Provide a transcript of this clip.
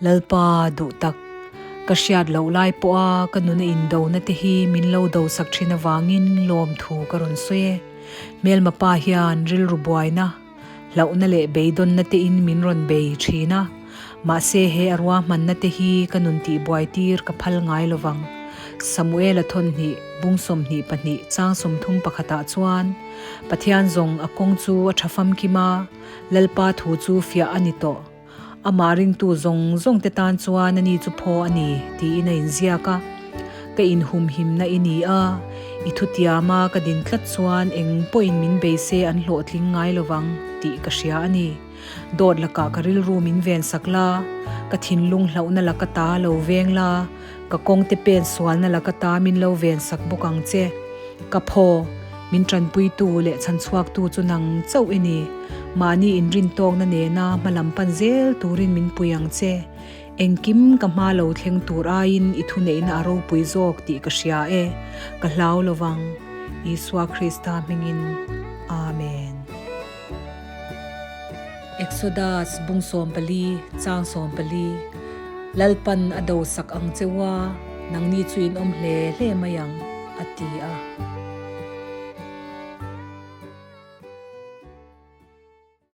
Lalpa duh tak, ka hriat loh lai pawha ka nuna indona te hi min lo do sak thin avangin lawmthu ka rawn sawi e. Hmelma pa hian rilru buaina, hlauhna leh beidawnna te in min rawn bei thin a, mahse he a ruahmanna te hi ka nun tihbuai tir ka phal ngai lovang. Samuela thawnhnih, bung 22, chang 31 ah chuan, Pathian zawng a kawng chu a tha famkim a, Lalpa thu chu fiah a ni tawh. Amah ringtu zawng zawng te tan chuan ani chu phaw a ni, tiin a inziak a. Ka inhumhimna i ni a, i thutiama ka din tlat chuan eng pawhin min bei se an hlawhtling ngai lovang tih ka hria a ni. Dawt lakah ka rilru min vensak la, ka thinlung hlauhna laka ta lo veng la, ka kawngte pen sualna laka ta min lo vensak bawk ang che. Ka phaw, min tanpuitu leh chhanchhuaktu chu nang chauh i ni. Mahni inrintawkna nena hmalam pan zel turin min pui ang che. Engkim ka hma lo thleng tur aiin i thuneihna a ropui zawk tih ka hria e. Ka hlau lovang. Isua Krista hmingin. Amen. Exodus bung 14, chang 14, Lalpan a do sak ang cheu a, nangni chu in awm hle hle mai ang, a ti a.